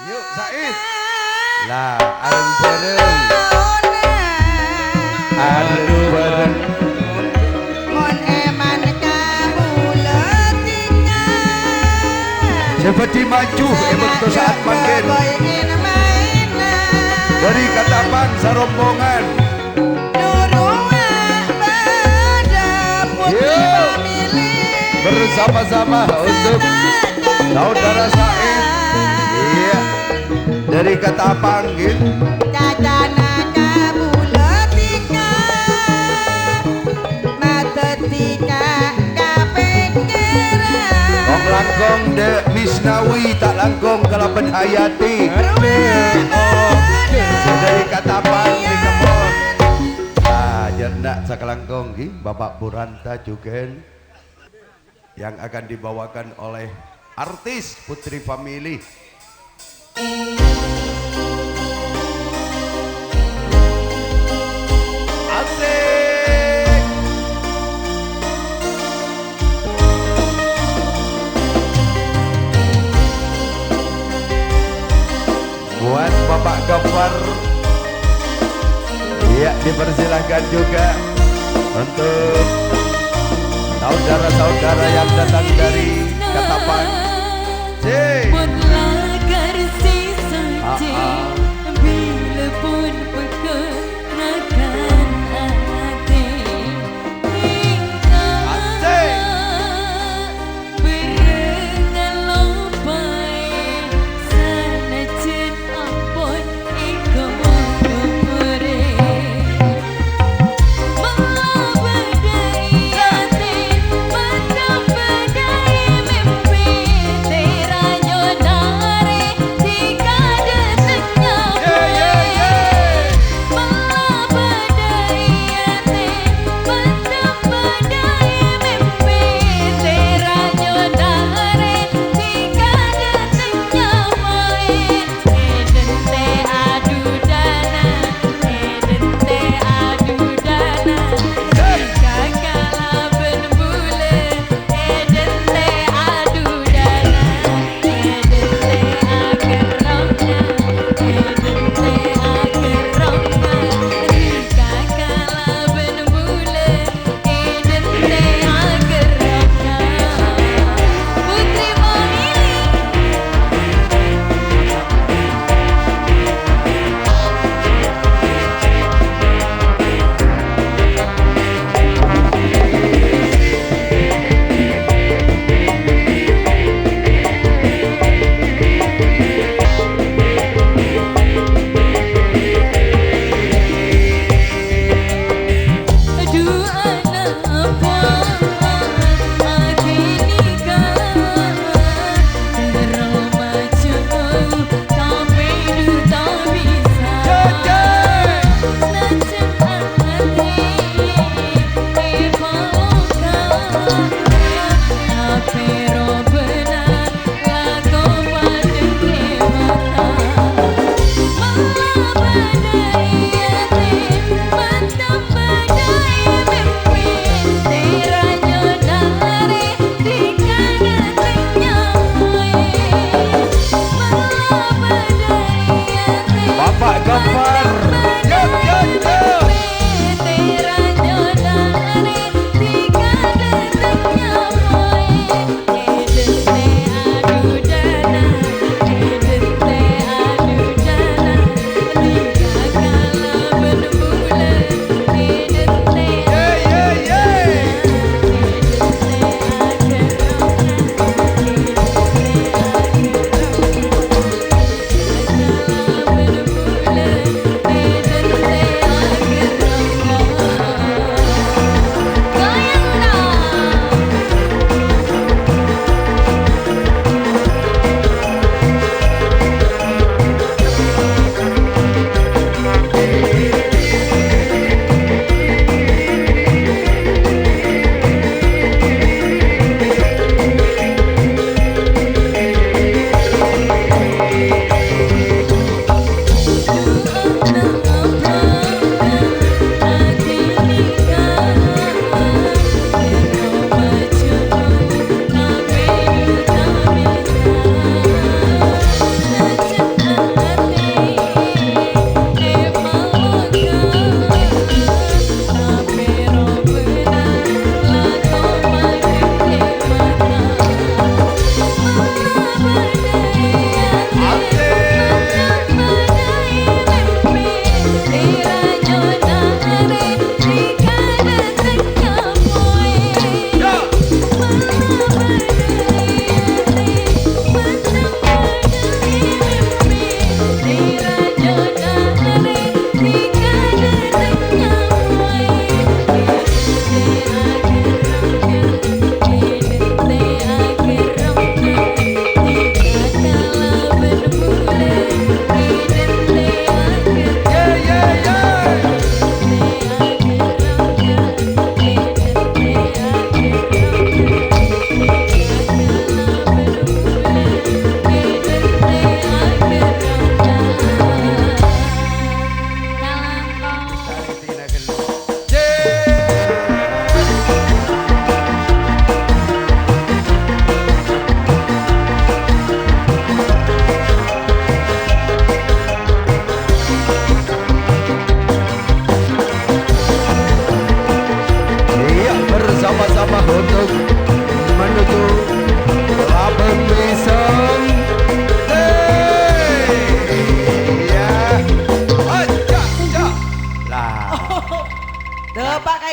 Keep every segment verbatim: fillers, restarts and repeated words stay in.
Yu', Said. La, areng-bareng. Areng-bareng. Mon èman kabulâ tinggal. Sè bhâdhi maju è bâkto sa'at mangkèn. Dhâri Katapang sarombongan. Yu'. Bersama-sama untuk saudara Said. Iyâ. Dhâri Katapang, ghi. Cacana kabulâ tika, madhâddhi ka-, kapèkkèran. Kong langkong Dek Misnawi, ta' langkong kalabân Hayati. Dhâri Katapang, ghi, kemon. Ah, jhâ' na' sakalangkong, ghi, Bapak Puranta jhughân. Yang akan dibawakan oleh artis Putri Family. Asik. Buat Bapak Gafar, iya, dipersilahkan juga untuk saudara-saudara yang datang dari Ketapang. Cek. Ah, ah. Asik.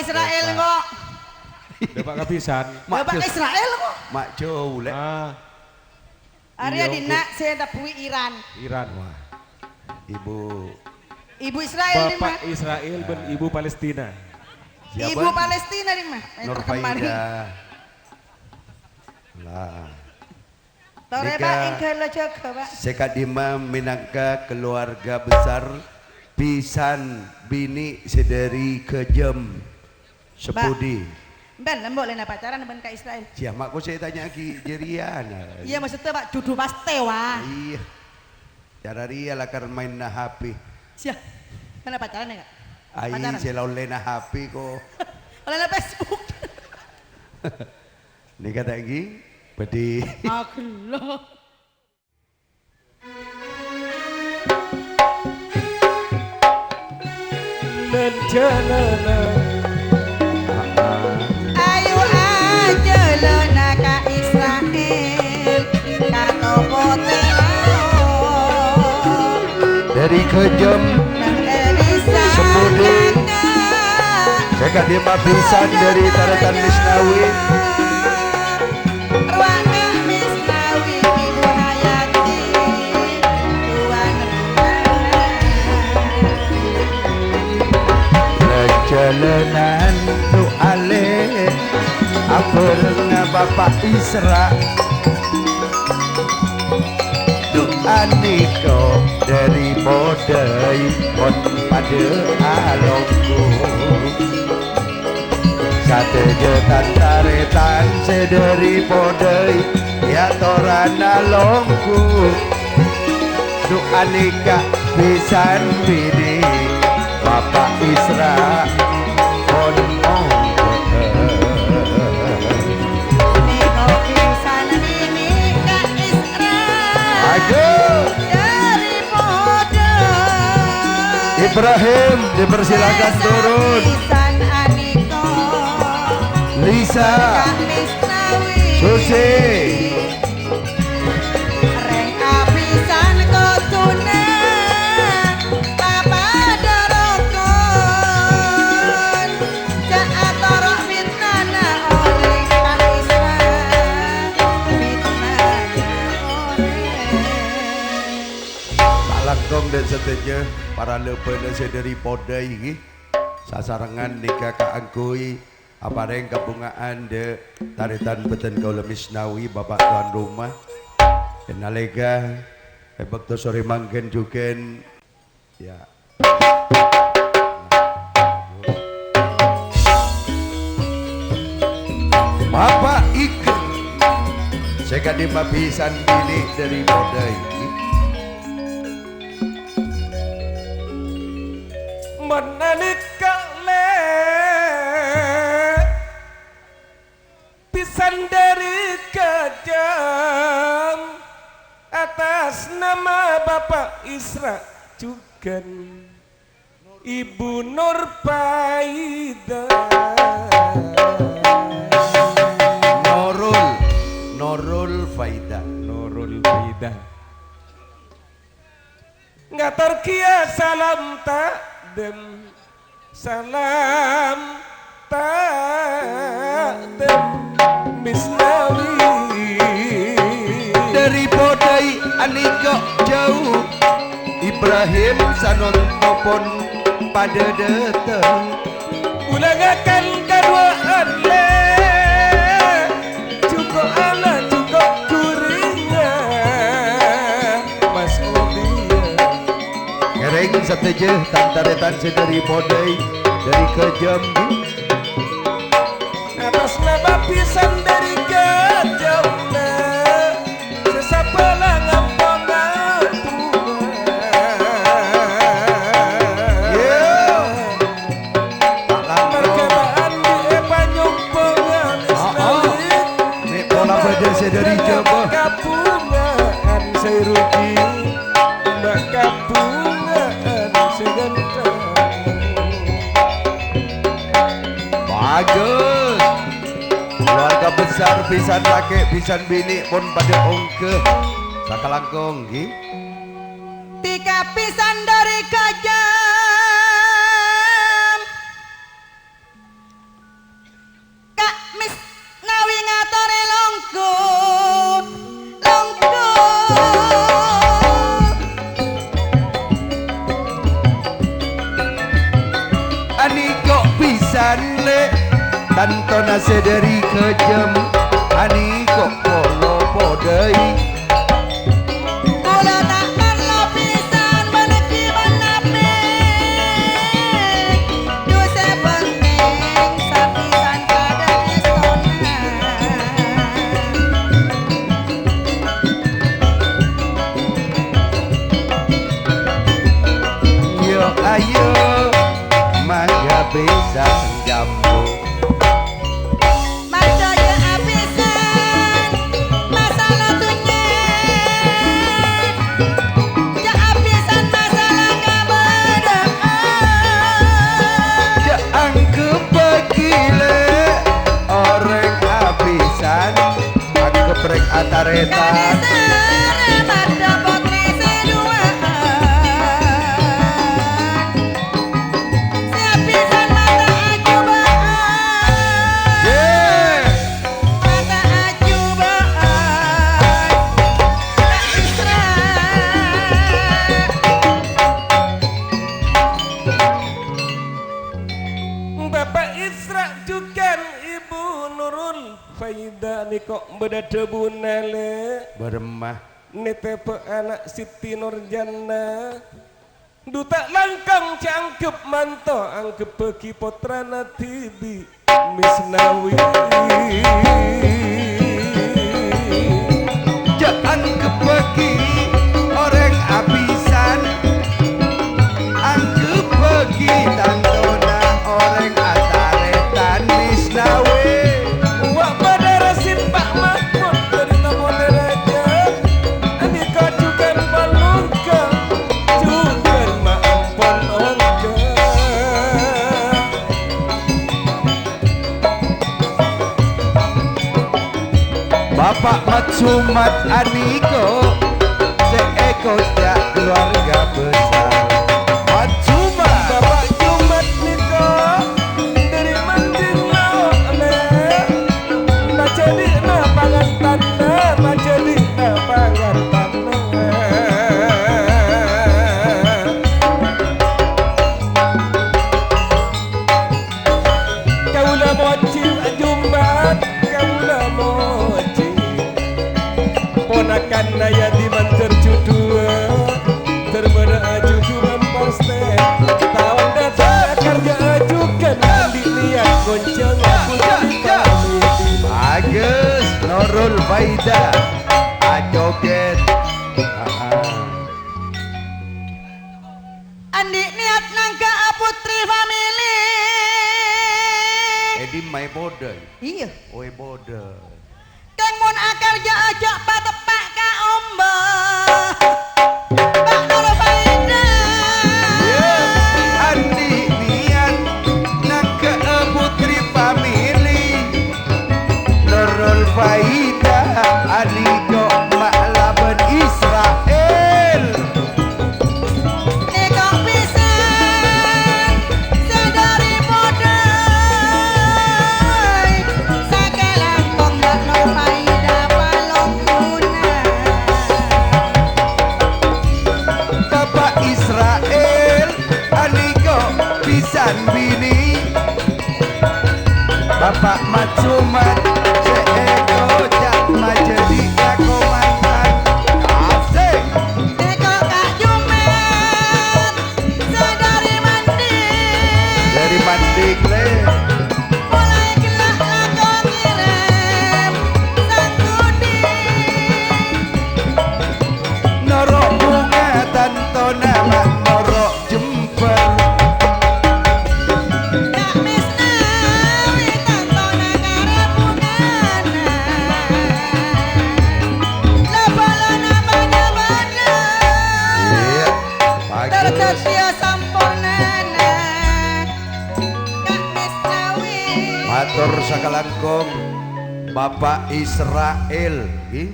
Israel kok. Bapak kabisan. Mak Bapak Jo. Israel kok. Mak Jo, le. Ah. Arèya Iya, dinna' sè tabuwi Iran. Iran. Wah. Ibu Ibu Israel di Bapak ma? Israel ben Ibu Palestina. Siapa? Ibu Palestina di ma? Eh, Nur terkemar. Faida. Lah. Torè, Pak, Nika èngghâl jâgâ, Pak. Sè ka'dimma mènangka keluarga besar bhisan binè' sè dhâri Kejam. Mbak. Sapodi? Mbak, lembok lè na pacaran bân ka Israel. Siah, ma' kok sè ètanya'aghi jârèya, nah. Iyâ, maksudnya, Pak, judhu pastè, wah. Iyâ. Cara rèya lakar maènna H P. Siah, mana pacaran ya, Kak? Ai, Pacaran. Sè la ollèna H P kok. Ollèna Facebook. Nèka ta' ènggi? Bâdhi. Agello. Neng jalanan. Ayo ajâlâna ka Israel, ka Topo Tèro. Dhâri Kejam. Neng Elisa Sapodi. Kakak. Sè ka'dimma bhisan dhâri tarètan Misnawi. Ruwanga Misnawi Ibu Hayati, tuan rumah. Jalanan tu ale, abhârengnga Bapa' Isra. Du'a nèko dhâri Podai pon padâ alongghu. Sadhâjâ tan-tarètan sè dhâri Podai, yâ torana longghu. Du'a nèka bhisan binè' Bapa' Isra pon ongghâ. Nèko bhisan binè' ka Isra. Ayo. Dhâri Podai. Ibrahim, dipersilakan turun. Lisa. Susi. Rèng abhisan kodhuna papadâ rokon. Jhâ' atoro' fitnana orèng ka Isra. Fitnana orèng. Kalangkong dhân sadhâjâ para lèbâna sè dhâri Podai, ngghi. Sasarengngan nèka kaangghuy aparèng kabhunga'an dhâ' tarètan bhâdhân kaulâ Misnawi, Bapa' Tuan Rumah. È nalèka è bâkto sorè mangghân jhughân, yâ. Bapa' Iker, sè ka'dimma bhisan binè' dhâri Podai. Mon nalèka lè' bhisan dhâri Kejam, atas nama Bapa' Isra jhughân Ibu Nurfaida. Nurul, Nurul Faida. Nurul Faida. Ngator kèya salam taqdim, salam taqdim Misnawi. Dhâri Podai anèka jhâu, Ibrahim sanonto pon padâ dâteng. Ulangakan kaduwâ'ân lè', jhuko' ana', jhuko' ghuringnga, Mas Udiya. Ngèrèng sadhâjâ tan-tarètan sè dhâri Podai, dhâri Kejam. Atas nama bhisan dhâri Kejam, sè sabâlâ ngamponga bunga. Yo. Pak Langkong. Marga bâ'ân bi'è panyompongan. Oh, oh. Isnawi. Mè' pola bâdâ sè dhâri Jhâbâ. Kabhunga'an sè rugi. Bâ' kabhunga'an sè ganteng. Bagus. Keluarga besar bhisan lakè', bhisan binè' pon padâ ongghâ. Sakalangkong, ngghi. Tika pisan dhâri Kejam. Antona sè dhâri kejjhâm, anèko' polo podâi. Kaulâ ta' parlo pèsan bân kiban napè. Dusè penting sapisan padâ èstona. Yo, ayo, mangga pèsan jambu. Maca jhâ' abhisan masalah dhunnya, jhâ' abhisan masalah kabâdâ'ân. Jhâ' angghebbhâghi lè orèng abhisan, angghebbhâghi tarètan. Kani sarè maddhâ potri sè duwâ'ân. Sè abhisan mata ajubâ'ân. Yè. Mata ajubâ'ân. Kak Isra. Bapak Isra jhughân Ibu Nurul Faida nèko' bâdâ dhâbuna, Lè'. Bârâmma. Nètèbhâ ana' Siti Nurjannah. Dhu ta' langkong jhâ' angghep manto, angghebbhâghi pottrana dhibi', Misnawi. Jhâ' angghebbhâghi orèng abhisan, angghebbhâghi tantona orèng atarètan, Misnawi. Wa' padâ rasin Pa' Mahmud dhâri Taponè Rajâ. Anèka jhughân palongga, jhughân ma' ampon ongghâ. Bapa' Mat Sumat anèko' sè èkoca' keluarga besar. Mat Sumat. Bapa' Sumat nèko' dhâri Manding Lao', Lè'. Majhâdhi'na pangantanna, majhâdhi'na pangantanna. Kaulâ mojhi Jumat, kaulâ mojhi. Ponakanna Yadi mandhâr jhudhuwâ, dhârbâna ajhudhuwân pastè. Taon dâteng karja ajugan andi' niyat gonjhâng aku. Bagus, Nurul Faida, ajogèt. Heeh. Andi' niyat nangghâ'â Putri Family. È dimma è Bodai? Iyâ. Oh, è Bodai. Kèng mon akarjâ'â jhâ' pateppa' ka omba. Pak Nurul Faida. Iyâ, andi' niyat nangghâ'â Putri Family. Nurul Faida, anèko' ma' labân Israel. Nèko' pèsan sè dhâri Bodai, sakalangkong Nurul Faida palongguna. Bapa' Israel, anèko' pèsan binè. Bapa' Mat Sumat sè èkoca' majhâdhi' kakomandan. Asik. Nèko' Ka' Jumat sè dhâri Manding. Dhâri Manding, Lè'. Molaè ghellâ' lako ngèrèm sanggudi. Noro' bhunga tantona ma' noro' jembhâr. Ka' Misnawi tantona karè bhungana. La bâlâna bâdâ-bâdâ. Iyâ, bagus. Tardhâddhiyâ sampornana. Ka' Misnawi. Mator sakalangkong, Bapa' Israel, ngghi.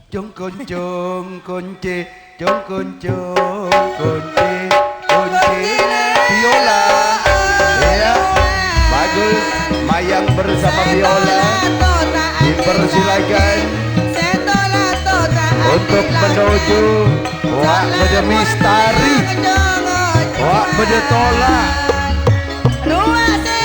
Jong koncong konce, jong koncong konce, konce biola. Iya, bagus. Mayang bersama biola. Dipersilakan untuk menuju Wa' bâdâ mistari. Wa' bâdâ tola'. Rowa sè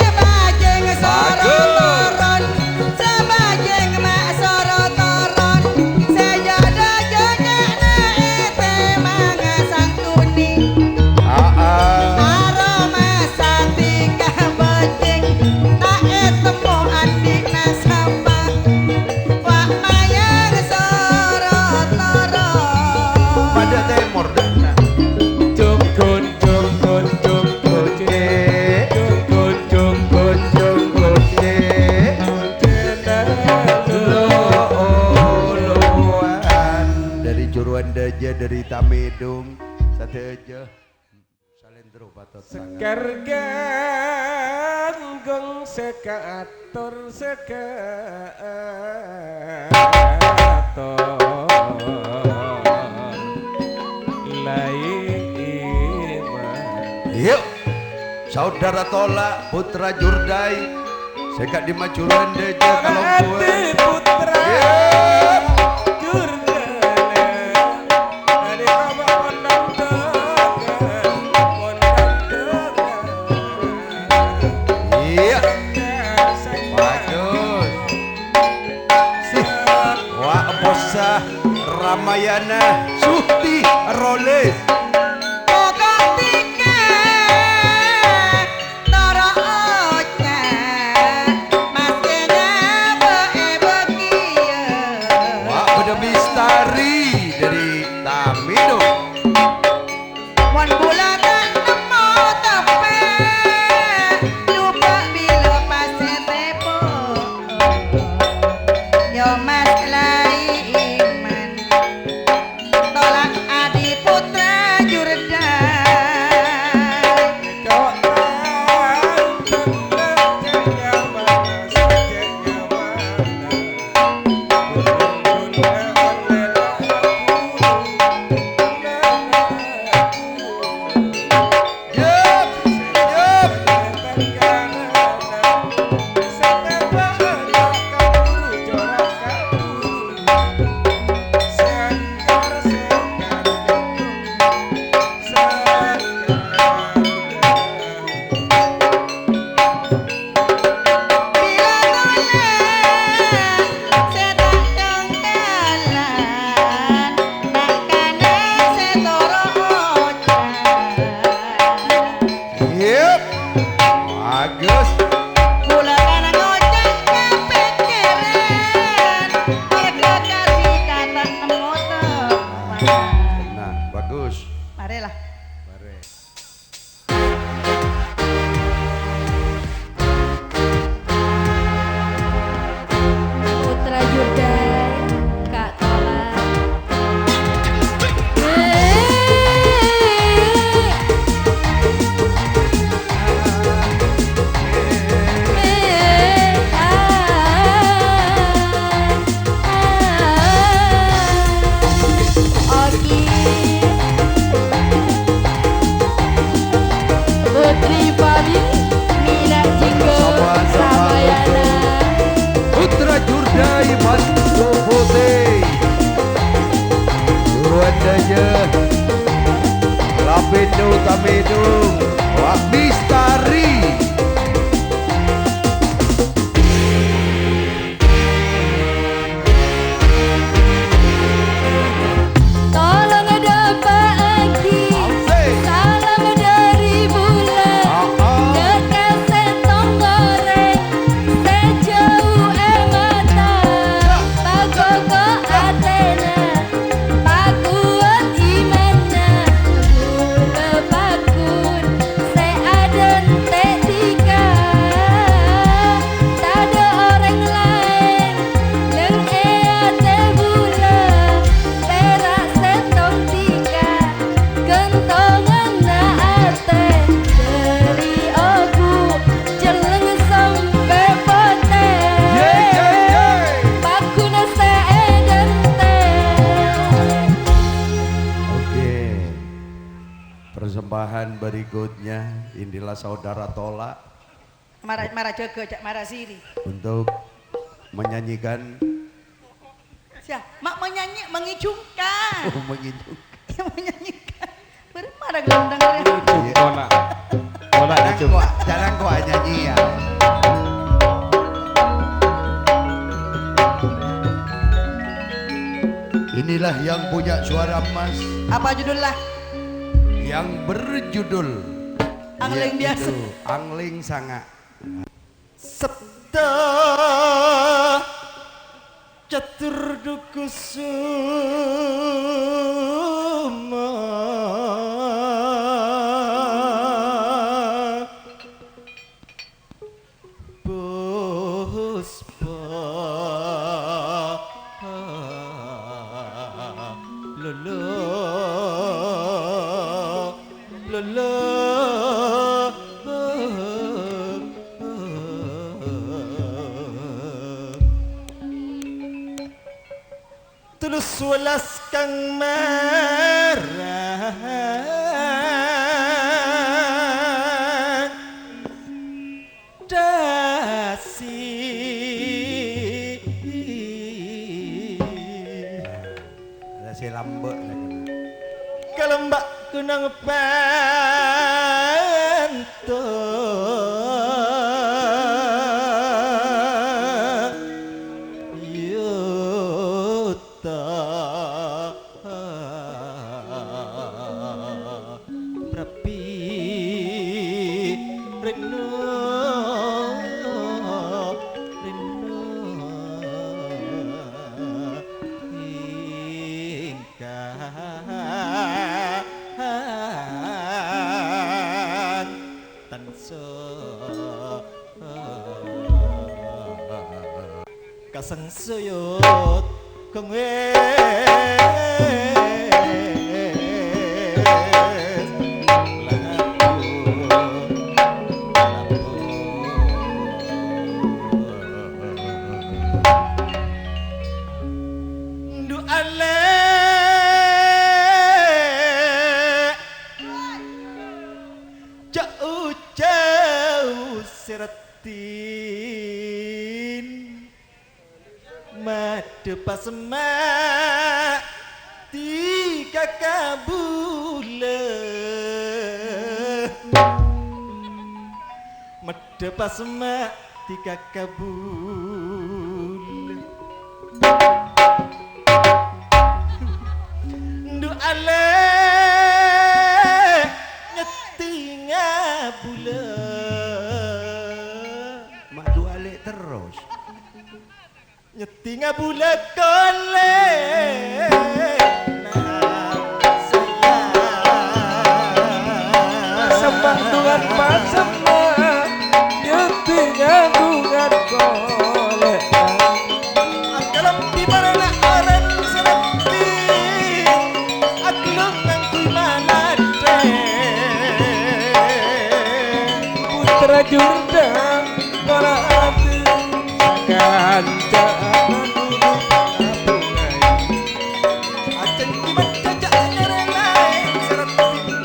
Juruan dâjâ dâri Tamèdung sadhâjâ. Salendro patot sanget. Sekar ganggung sè kaator sè kaator. Lai iman. Yuk, saudara Tola, putra Jurdai, sè ka'dimma juruan dâjâ kalompowan. Ati putra Yep. Jurdana. Adi bapa pondok tengah, pondok tengah. Iya. Bagus. Sih. Wa' Bossa Ramayana Suhti Roles. Pokok tiga toro' oca', mas kènè bâ'è bâgiyân. Wa' bâdâ misteri dâri Tamèdung. Mon bulâ ta' nemmo teppè', lobâ bilâ pasè tèpo'. Yo mas lai iman, tolak adi putra jurdai. Bilâ tolak sè ta' congkalan, ta' kanèng sè toro' oca'. Yep. Bagus. Bulâ kana ngoca' kapèkkèran, marghâ kadhi kata nemmo teppa'na. Nah, bagus. Marè la. Marè. Putra Jurdai, Kak Tola. Oke. Putri Fami, Mina Jinggo, Samayana. Putra Jurdai Mas Jofose. Juruan dâjâ. Lapin Utamidung. Wah, misteri. Tolong dâpa'aghi salam dâri bulâ, dâ' ka sèttong orèng sè jâu è mata, pagoko atèna. Pakowat imanna, bulâ paggun sè adhânte' dhika. Tadâ' orèng laèn neng è atè bulâ, pèra' sèttong dhika, ghântonganna atè dâri obu. Celleng sampè' potè. Ye, ye, ye. Paggun sè èdhânte'. Oke. Persembahan berikutnya, inilah saudara Tola. Mara, mara jâgâ, jhâ' mara siri. Untuk menyanyikan Siya, ma' menyanyi, mengijungkan. Oh, mengijungkan. Iya, menyanyikan. Bârâmma ra gelondhâng rèya? Iya. Tola. Tola ijung. Jalan kok, jalan kok nyanyi ya. Inilah yang punya suara emas. Apa judulnya? Yang berjudul, Angling yaitu Biasa. Angling Sanga'. Sabda catur dukusuma puspa. Lho, lho, lho. Tulus welas kang marang dasi. Dasi lambek lagi. Kalembak gunung panto. Yut. Ta-, Rabbi rindu, rindu ingkang tansa. Kasangsayot kang wis ndu' alè'. Jhâ' ojhâ' sè raddhin, maddhâ pasma' dhika kabulâ. Maddhâ pasma' dhika kabulâ. Ndu' alè' nyeddhinga bulâ. Ma' ndu' alè' terros. Nyeddhinga bulâ kolè. Sembah Tuhan pasemma, nyeddhinga Tuhan kolè. Akalem di marana orèng sè raddhin, agelung ngangghuy malatè. Putra Jurda, para ati, kanca Acan ki maca ja' nyarè laèn sè raddhin.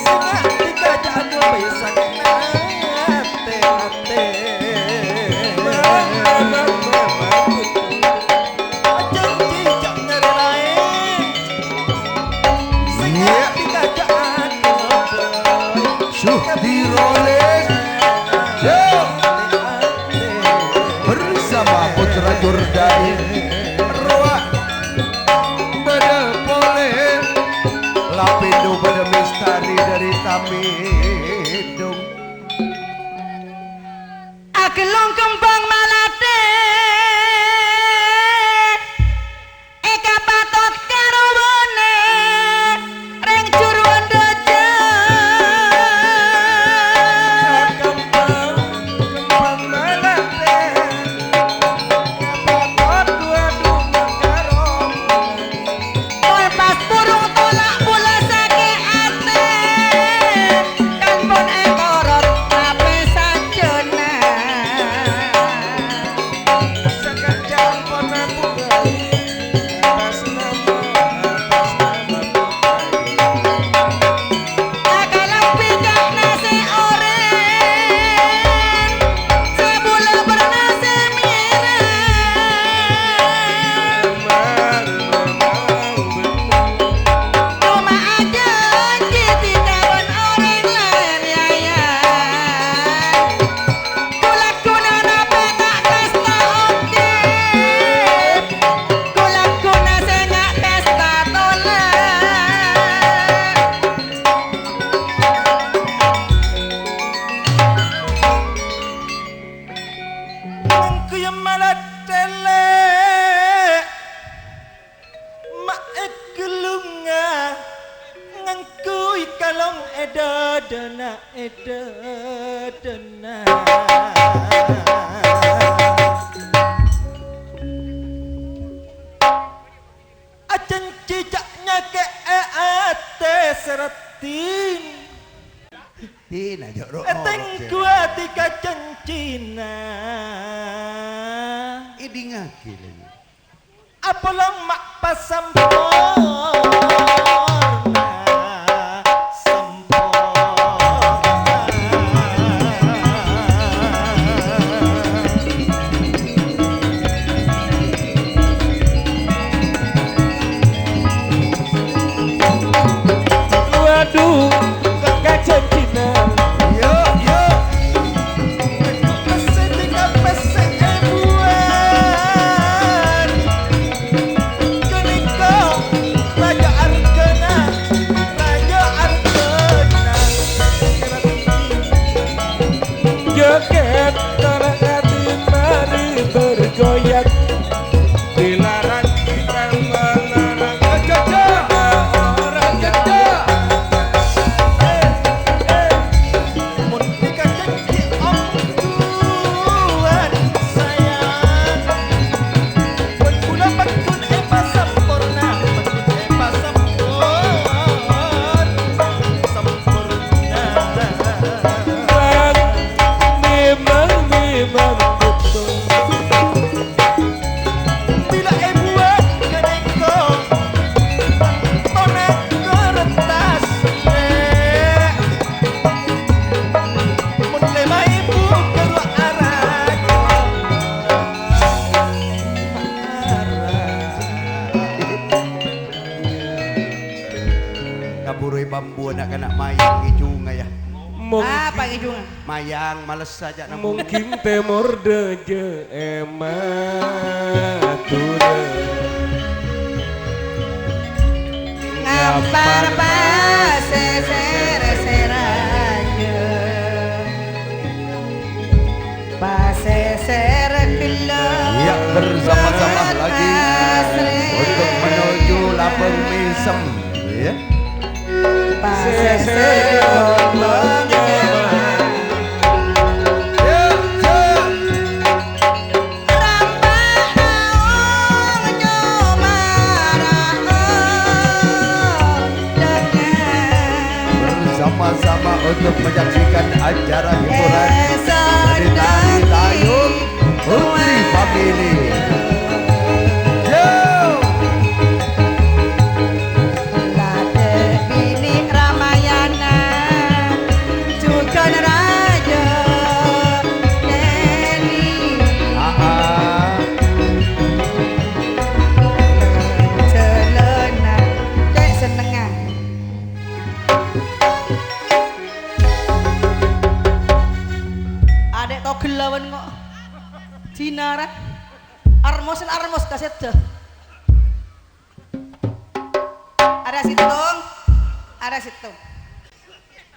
Sèra dhika ja' aduwâ pèsan atè-atè. Acan ki ja' nyarè laèn. Sèra dhika ja' aduwâ. Suh diroles. Yo. Bersama Putra Jurdain. Rowa. Bâdâ polè. Lapindo bâdâ mistari dâri Tamidung. Agelung kembhâng malatè. Èkapatot karo bâna rèng juruan rajâ. Kembhâng, kembhâng malatè, èkapatot duwâ-duwâ karo bâna. Mon pas burung tola' bulâ sakè' atè, kan pon èkorot tapè sajâna. Sakejjhâ' pon abungka'è atas nama, atas nama Tuhan. Akalambhi ca'na sè orèng, sè bulâ bârna sè mèrah. Coma ajhânjhi dhika bân orèng laèn, yâ, yâ. Kulaghuna napè ta' kasta oke. Kulaghuna sènga' kasta tola'. Mangkèya malatè lè'. Ma' ègellungnga ngangghuy kalong è dâdâna, è dâdâna. Ajhânjhi ja' Ngakè'è atè sè raddhin. Dina, jhâ' ro'-, ètengghu ati ka jhânjhina. Èdingngaghi, lè. Apolong ma' pasamporna, samporna. Waduh, kok kajanjinan? Yo, yo. Pèssè tiga pèssè èbuwân. Ghânèka rajâ arghâna, rajâ arghâna. Jhâghât tor ati mari bergoyang. Dilarang kita melarang. Cocok. Ora cocok. Eh, eh. Mon dikadek di Om Tuhan sayang. Pon kula pekun epasamporna, pekun epasampor-, sampurna. Bang, memang, memang betul. Bilâ èbuwân ghânèka, tona kertas, Lè'. Mon lèma èbu ghâruwa arajâ. Kabhuruy bambu na'-kana' mayang ngèjhunga, yâ. Mung- Apa ngèjhunga? Mayang males aja nang Mungkin tèmor dâjâ è Madhurâ. Ngampar pasèsèr sè rajâ. Pasèsèr ghellâ'. Iya, bersama-sama lagi untuk menuju Labâng Mèsem, ya. Pasèsèr Labâng Mèsem. Ya, ya. Rambak naong nyomara dengan. Bersama-sama untuk menyaksikan acara hiburan dari tari tayub Putri Family. Yo! Ladè binè Ramayana, jhughân rajâ Dèwi. Aa. Jhâlânan, cè' sennengnga. Adè' togel lawan kok. Dinara. Armos, armos, kasèdhâ. Arè sèttong, arè sèttong.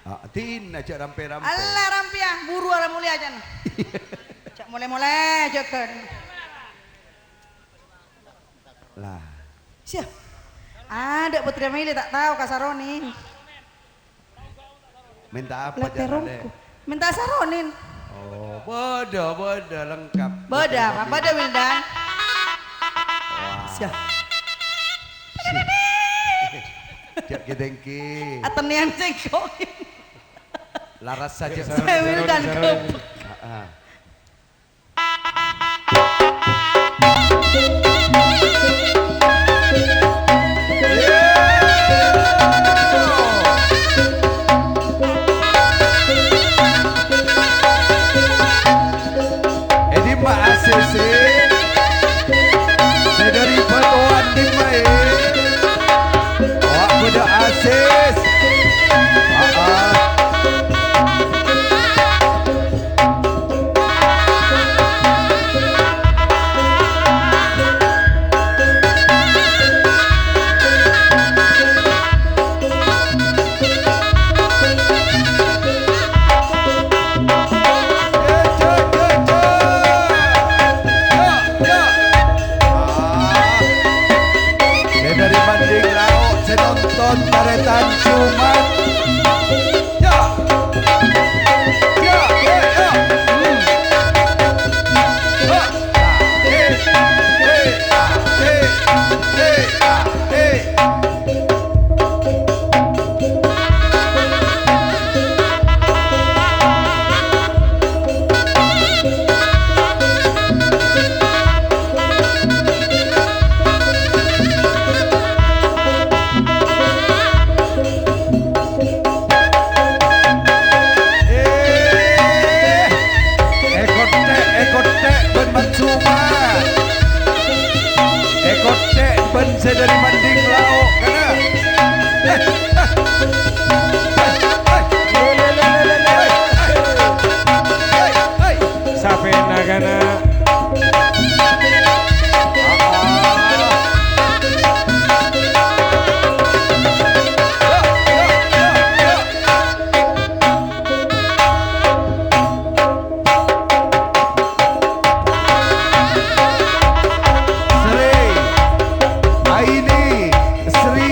Ah, dinna jhâ' rampè-rampè. Allah rampèya, buru arè molè ajân. Jhâ' molè-molè, jhâghân. Lah. Siya. Adâ' Putri Mili ta' tao ka Saroni. Mènta apa, Lè' Jan, Lè'? Terongku. Mènta Saronin. Oh, bâdâ, bâdâ, lengkap. Bâdâ apa? Bâdâ, Wildan. Wah. Siya. Jhâ' ghi-tèngghi. Atennèyan sèngko'. Laras saja. Saya Wildan Saronin. Heeh. È dimma A C C? Sè dâri Bâtowan dimma, è? Awak bâdâ A C C. Aa. Sapèna kana'. Sri, Aini, Sri.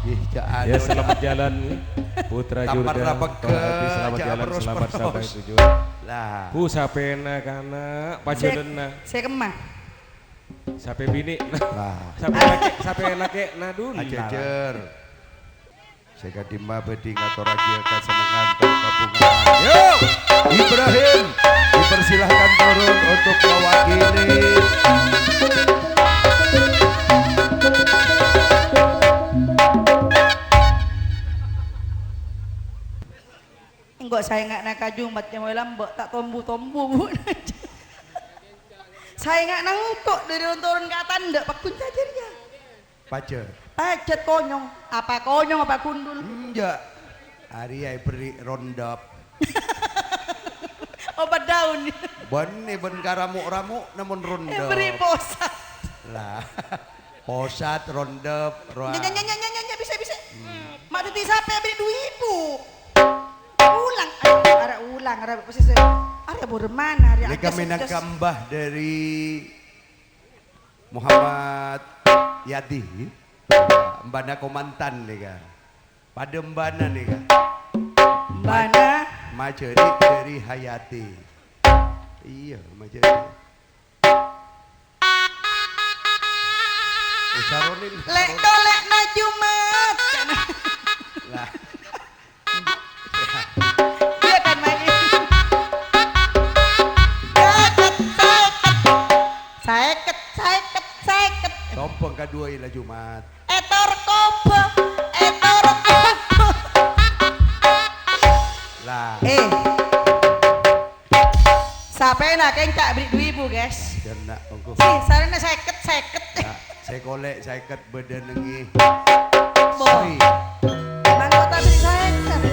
Ih, ja'an. Ya, selamat jalan, Putra Jurga. Tampar rapega, Pak Haji, selamat jalan, selamat sampai tujuan. Lah. Bu, sapèna kana', pajolenna. Sè kemma. Sapè binè'. Lah. Sapè lakè', sapè lakè' nadul. Ajhâjhâr. Sè ka'dimma bhâdhi ngatorraghi kasennengngan, kabhungaan. Yo, Ibrahim, dipersilahkan turun untuk mewakili. Engko' saènga'na ka Jumat nyamana lambâ' ta' tombu-tombu, Bu. Saènga'na engko' dhâri ron-toron ka atandhâ' paggun jârèya. Pajhât. Pajhât konyong. Apa konyong, apa gundul? Enjâ'. Arèya èberri' rondhâp. Obat daun. Bânnè bân karamo'-ramo'na mon rondhâp. Èberri' posat. Lah. Posat, rondhâp, rowa. Nya, nya, nya, bisa, bisa. Hmm. Ma' dhâddhi sapè èberri' du èbu. Ulang, ayo, arè ulang, arè posisi. Arè buru mana, arè. Nèka ajas, mènangka ajas. Mbah dhâri Muhammad Yadi. Mbana Komantan nèka. Padâ mbana nèka. Mbana. Ma-, majhâri dhâri Hayati. Iyâ, majhâri. Eh, saronin, lè' saronin. Tolè'na Jumat. Lah. Iyâ kan, Mani? Sèket, sèket. Sèket, sèket, sèket. Sombong kaduwâ la Jumat. Ètor kobâ, ètor kobâ. Lah. Eh. Sapèna kènca' bâri' du èbu, guys. Jân, Na', ongghu. Sih, sarèna sèket, sèket. Ya, sè kolè' sèket bâdâ nèngè. Bo. Sri. Mangko ta' bâri' sèket.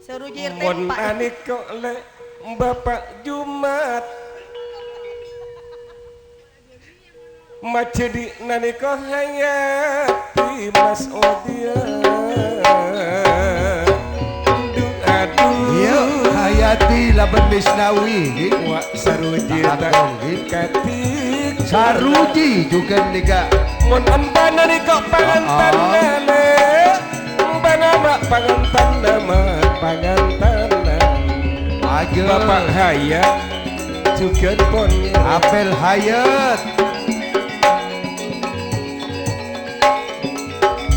Saruji R T empat. Mon anèko lè' Bapa' Jumat. Majhâdi nanèko Hayati Mas Odia. Duh, aduh. Iyâ, Hayati labân Misnawi, ghi. Wa' saruji ta' langkong, ghi. Kati. Saruji jhughân nèka. Mon empa nanèko pangantanna, ah, ah. Lè'. Empa nama pangantanna, ma' pangantanna. Ajâ. Bapa' Hayat. Jhughân pon. Apel Hayat.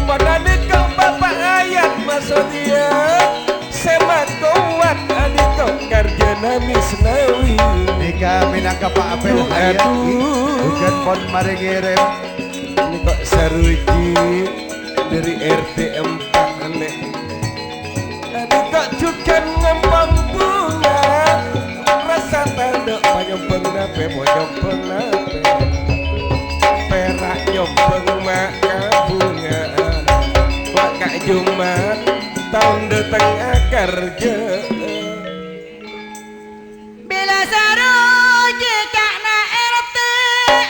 Mon anèko Bapa' Hayat Mas Odia, sè makowat anèko karjana Misnawi. Nèka mènangka Pa' Apel Hayat, aduh. Jhughân pon marè ngèrèm. Nèko saruji dhâri R T empat, lè'. Tadi kok jhughân ngompong bhunga, rassa tandhâ' panyombhâng napè, panyombhâng napè. Pèra' nyombhâng ma' kabhungaan, wa' Ka' Jumat taon dâteng akarjâ. Bilâ saruji ca'na R T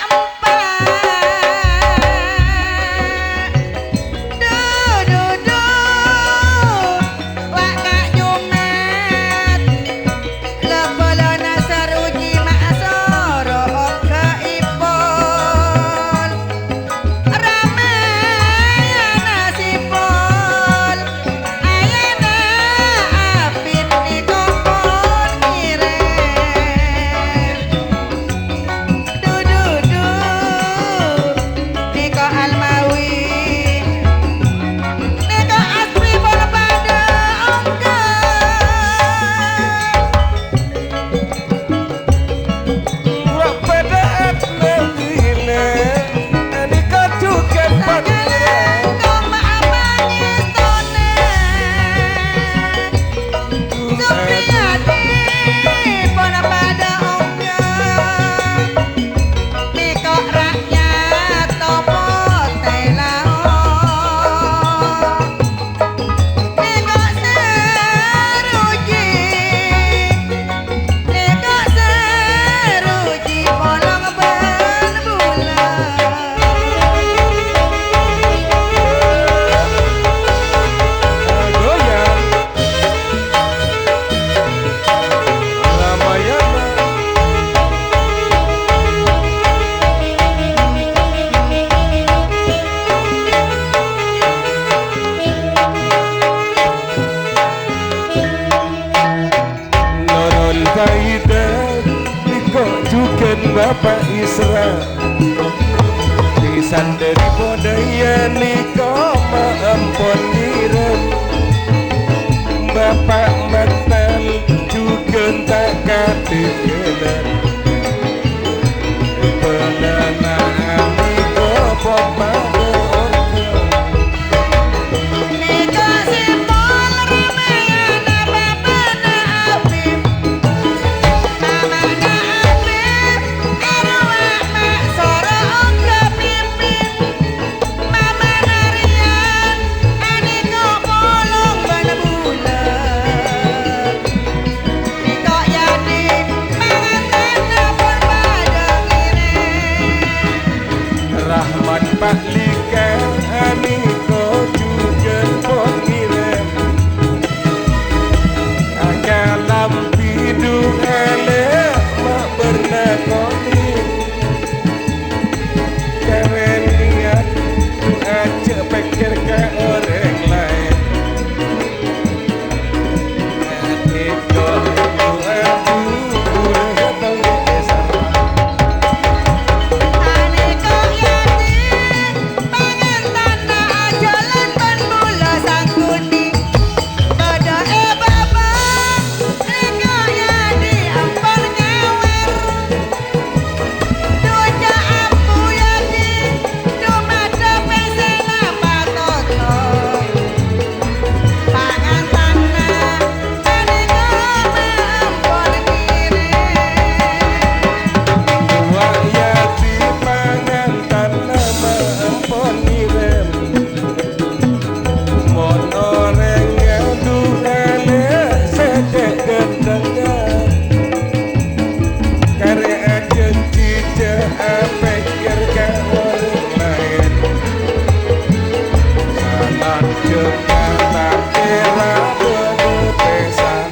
empat. Du, du, du, wa' Ka' Jumat. La bâlâna saruji ma' asoro oghâ'èpon. Ramèyanna si pol, ayana apa Bapa' Isra, pisan dhâri budaya nèka ma' ampon ngèrèm. Bapa' Mattan jhughân ta' katèngghâlân. Bâlâna nèka bapa' do'on. Nèka simbol ramayana bapana Abib. Mamana Abib, arowa ma' soro ongghâ pipin. Mamana Riyan, anèka polong bân bulân. Nèka Yadi, pangantanna pon padâ ngèrèm. Rahmat Pak Lika, anèka jhughân pon ngèrèm. Akalambi du'a lè ma' bârna konèng. Karè niyat du'a jhâ' pèkkèr ka orèng laèn. Duca Abu Yadi, dumadâ pèssèna patoto. Pangantanna panèka ma' ampon ngèrèm. Wa Yadi, pangantanna ma' ampon ngèrèm. Mon orèng ngadhu alè' sè cè' ghântengnga, karè ajhânjhi jhâ' apèkkèr ka orèng laèn. Salanjhângnga ta' kèra bâdâ pèsan.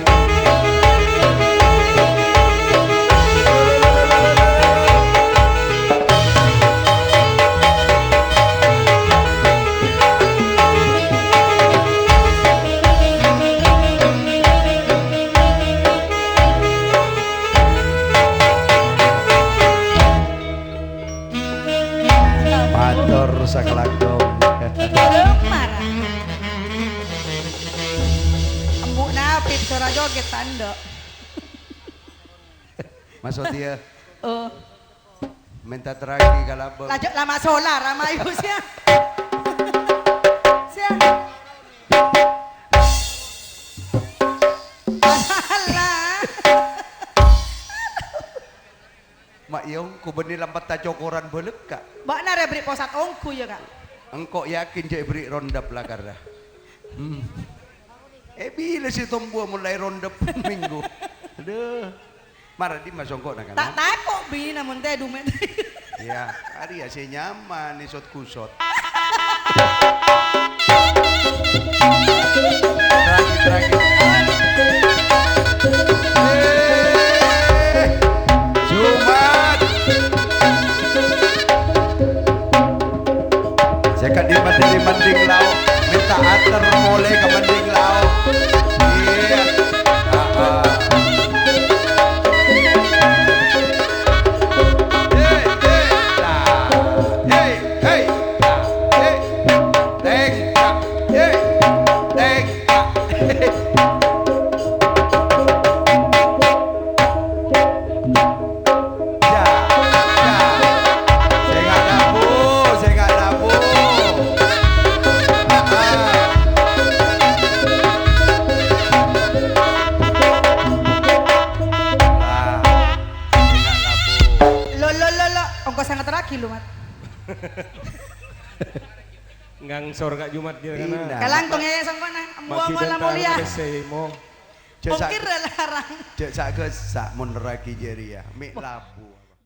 Mator sakalangkong. Embu'na Apip sora joget tandhâ. Mas Sotia. Oh. Mènta teragi kalabâng. Lajâ' lama solar, ama ibu sia. Sia. Alah. Ma' iyâ ongghu bânnè lampetta cokoran bâlâkka'. Bâ'na rè bherri' posat ongghu, yâ, Ka'? Engko' yakin jhâ' èbherri' rondap lakarra. Hmm. Eh, bilâ sè tombuwâ molaè rondep minggu? Adhu. Mara dimma songko'na, kan? Ta' tako', Bi, namong tè dumèt. Iyâ, arèya sè nyaman, èsot-kusot. Teragi, teragi. Eh, Jumat. Sè kadhi mending lao', mènta ater molè ka mending lao'. Iyâ. Ah, ah. Hey, hey, la. Hey, hey, la. Hey. Teng, la. Hey. Teng, la. Hey. Ya, ya. Sè nga' labu, sè nga' labu. Ah, ah. Ah, sè nga' labu. Lo, lo, lo, lo. Ongko' sè ngaterraghi, lo, Mat. Ngangsor ka' Jumat jârèya, kana. Ina. Kalangkong yâ, songko'na. Embu'na la molèya. Pèssè, mo. Jhâ' sa-, Ongkir larang. Jhâ' sa'-ghâsa' mon nerraghi jârèya. Mè' labu.